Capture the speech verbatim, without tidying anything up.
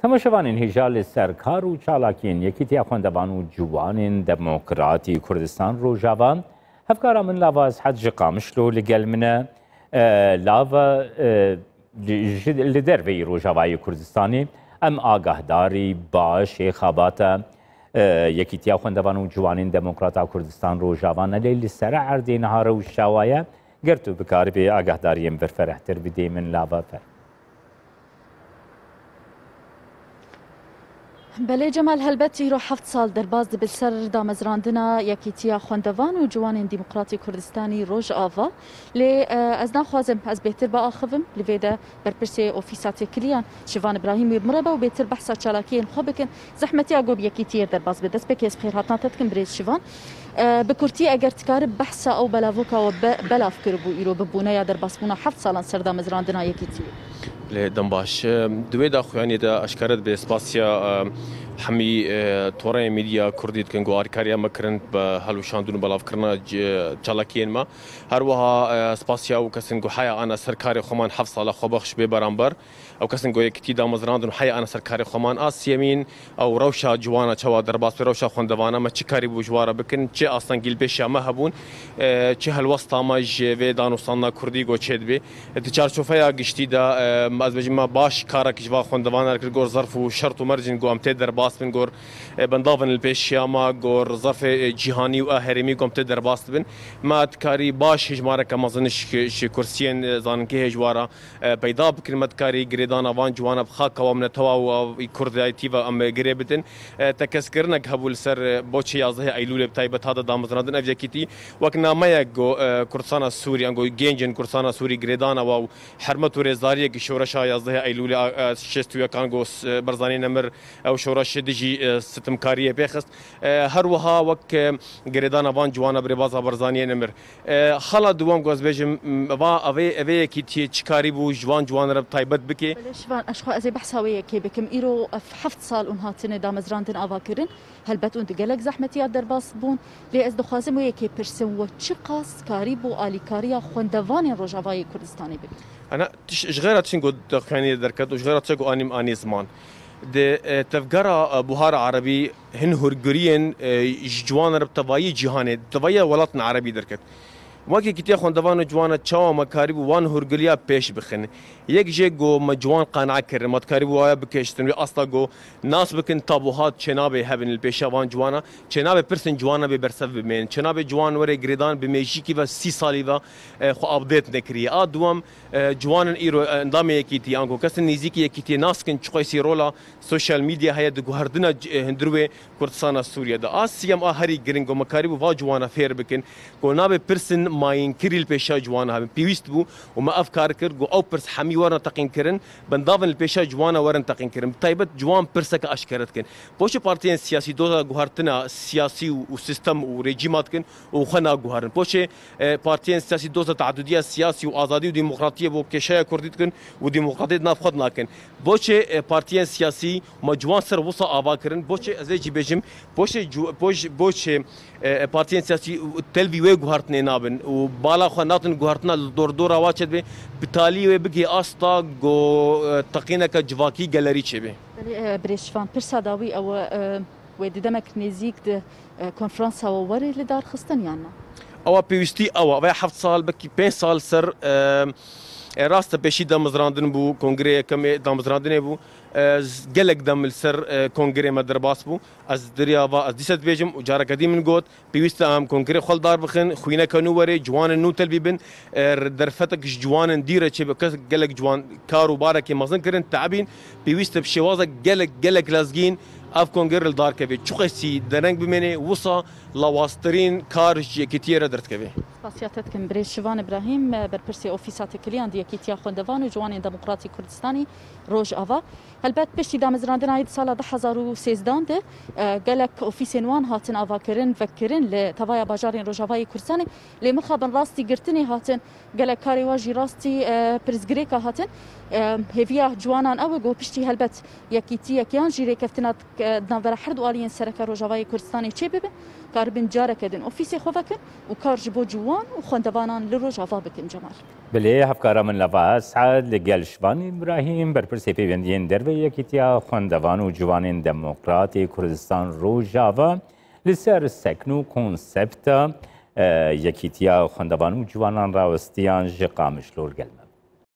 Temaşevanên hêja, li ser kar û çalakiyên Yekîtiya Xwendevan û Ciwanên Demokratî Kurdistan Rojava, hevkara min Lava Eshed ji Qamişlo li gel min e. E, Lava, e, ji, ji, li derveyî Rojavayê Kurdistanê em agahdarî baş ê xebata, e, Yekîtiya Xwendevan û Ciwanên Demokrata Kurdistan Rojava ne, lê li ser erdê niha rewşa wa ye. Ger tu bikaribî agahdariyên berferehtir bidê min, Lava, fer. Belê Cemal, helbet îro heft sal derbas dibe ser damezrandina Yekîtiya Xwendevan û Ciwanên Demokratî Kurdistanî Rojava. Lê, e, ez naxwazim ez bêhtir biaxivim. Li vê de berpirsê Ofîsa Têkiliyan Şivan Îbrahîm wê bi min re be û bêhtir behsa çalakiyên xwe bikin. Zehmetiya ku bi Yekîtiyê derbas be. Destpêkê ez bi xêrhatina te dikim, birêz Şivan. E, bi kurtî, eger dikarib behsa ew belavoka we be-, belav kiribû îro bi bûneya derbasbûna heft salan ser damezrandina Yekîtiyê. Lê dem baş. E, di wê daxuyaniyê de eşkere dibe spasiya, e, hemî, e, toreyên medya kurdî dikin ku alîkariya me kirin bi helweşandin û belavkirina c-, çalakiyên me. Her wiha, e, spasiya ew kesin ku heya ana ser karê xwe man heft sala xwe bexş bê beramber. Ew kesin ku Yekîtî damezrandin û heya ana ser karê xwe man. A siyemîn, ew rewşa ciwana çawa derbas be, rewşa xwendevana me çi karî bû ji wa re bikin, çi astengî li pêşiya me hebûn, e, çi helwesta me ji vê danûstandina kurdî ku çêdibe. Di çarçoveya giştî de, e, ez bêjim me baş karek ji va xwendevana re kir, gor zerf û şert û mercên ku em tê derbas bin, gor, e, bendavên li pêşiya me, gor zerfê, e, cîhanî û a herêmî ku em tê derbas dibin. Me dikarî baş hejmareke mezin ji, ji kursiyên, e, zaninkehê ji wa re e, peyda bikin, me dikarî girêdana van ciwana bi xaka wan, netewa û kurdayetî ve em girê bidin. E, tekeskirinek hebû li ser, e, boçê yazdehê Eylûlê bi taybet hate damezrandin ev yekîtî. Wek nameyek ku, e, Kurdistana Sûrî, yan ku gencên Kurdistana Sûrî girêdana wa û hermet û rêzdariyek ji şoreşa yazdehê Eylûlê, e, şêst û yekan ku s-, e, Barzanî nemir ew şoreşê dijî, e, sitimkariyê pêxist. E, her wiha wek, e, girêdana van ciwana bi rêbaza Barzaniyê nemir. E, xala dewam ku ez bêjim, m, va evê, evê yekîtiyê çi karî bû ji van ciwan re bi taybet bike? Belê Şivan, ez xwe ez ê behsa wê yekê bikim. Îro ev heft sal hûn hatine damezrandin ava kirin. Helbet hûn di gelek zehmetiya derbas bûn. Lê ez dixwazim wê yekê pirsim, we çiqas karî bû alîkariya xwendevanên Rojavayê Kurdistanê bibî? Ana, tiş-, ji xêra tiştin ku daxuyaniyê derket û ji xêra tişta ku anîm anî ziman. Di, e, tevgera, e, Buhara Erebî hin hûrgiriyên, e, ji ciwan re bi tevayî cîhanê, bi tevayî welatên Erebî derket. Wek Yekîtiya Xwendevan û Ciwana çawa me karîbû wan hûrgiliya pêş bixin? Yek jê ku me ciwan qene'a kirin, me dikarîbû waya bikiştin, wê asta ku nas bikin tabuhat çênabê hebin li pêşiya van ciwana, çênabê pirsên ciwana bê bersev bimên, çênabê ciwan were girêdan bi mêjîkî ve sî salî ve, e, xwe update nekiriye. A duwem, e, ciwanên îro, e, endamê yekîtî, ango kesên nêzîkî yekîtiyê nas dikin çiqasî rola sosyal medya heye di guhertina c-, e, hundirwê Kurdistana Sûriye de. A siyem a herî giring ku me karîbû va ciwana fêr bikin ku nabê pirsên mayînkirî li pêşiya ciwana hebin. Pêwîst bû û me ev kar kir ku ew pirs hemî werin teqînkirin, bendavên li pêşiya ciwana werin teqînkirin. Bi taybet ciwan pirseke eşkere dikin. Boçi partiyên siyasî doza guhertina siyasî û, û sistem û rejîma dikin û xwe naguherin? Boçi, e, partiyên siyasî doza teadudiya siyasî û azadî û demokratiyê bo kêşeya kurdî dikin û demokratiyê di nav xwe de nakin? Boçi, e, partiyên siyasî ma ciwan ser wisa ava kirin? Boçi ez ê jî bêjim, boçi cu-, boç-, boçi, e, e, partiyên siyasî telvî wê guhertinê nabin û bala xwe natin guhertina li dordora wa çêdibe, bi talî wê bigê asta ku, e, teqîneke civakî gelerî çêbe? Belê, e, birêz Şivan, pirsa dawî ew e, e, wê di demek nêzîk di, e, konferansa we were li dar xistin yan na? Ewa pêwîstî ew e. Vaya heft sal, belkî pênc sal ser, e, e, rast e, pêşî damezrandin bû, kongrê yekemê damezrandinê bû. E, z-, gelek dem li ser, e, kongrê me derbas bû. Ez diriya va, ez dîsa dibêjim û careke dî min got, pêwîst e em kongrê xwe li dar bixin, xwîneke nû were, ciwanên nû telvî bin, e, derfetek ji ciwanên dî re çêbe, kes gelek ciwan kar û barekê mezin kirin, te'bîn, pêwîst e bi şêwazek gelek, gelek lezgîn ev kongre li dar keve. Çiqasî dereng bimêne, wisa lawaztirîn kar ji yekîtiyê re derdikeve. Spasiya te dikim birêz Şivan Îbrahîm, berpirsê Ofîsa Têkiliyan di Yekîtiya Xwendevan û Ciwanên Demokratî Kurdistanî Rojava. Helbet piştî damezrandina yê di sala du hezar û sêzdehan de, e, gelek ofîsên wan hatin avakirin, vekirin li tevaya bajarên Rojavayê Kurdistanê. Lê mixabin rastî girtinê hatin, gelek karê wan jî rastî, e, pirsgirêka hatin. E, hêviya ciwanan ew e ku piştî helbet yekîtiyek yan jî rêkeftina Di navbera her du aliyên sereke Rojavayê Kurdistanê çêbibe, karibin careke din ofîsê xwe vekin û kar ji bo ciwan û xwendevanan li Rojava bikin, Cemal. Belê, hevkara min Leva Esad li gel Şivan Îbrahîm, berpirsê pêwendiyên derve Yekîtiya Xwendevan û Ciwanên Demokrat ê Kurdistan Rojava, li ser sekn û konsepta, e, Yekîtiya Xwendevan û Ciwanan Rawestiyan ji Qamişlo li gel me.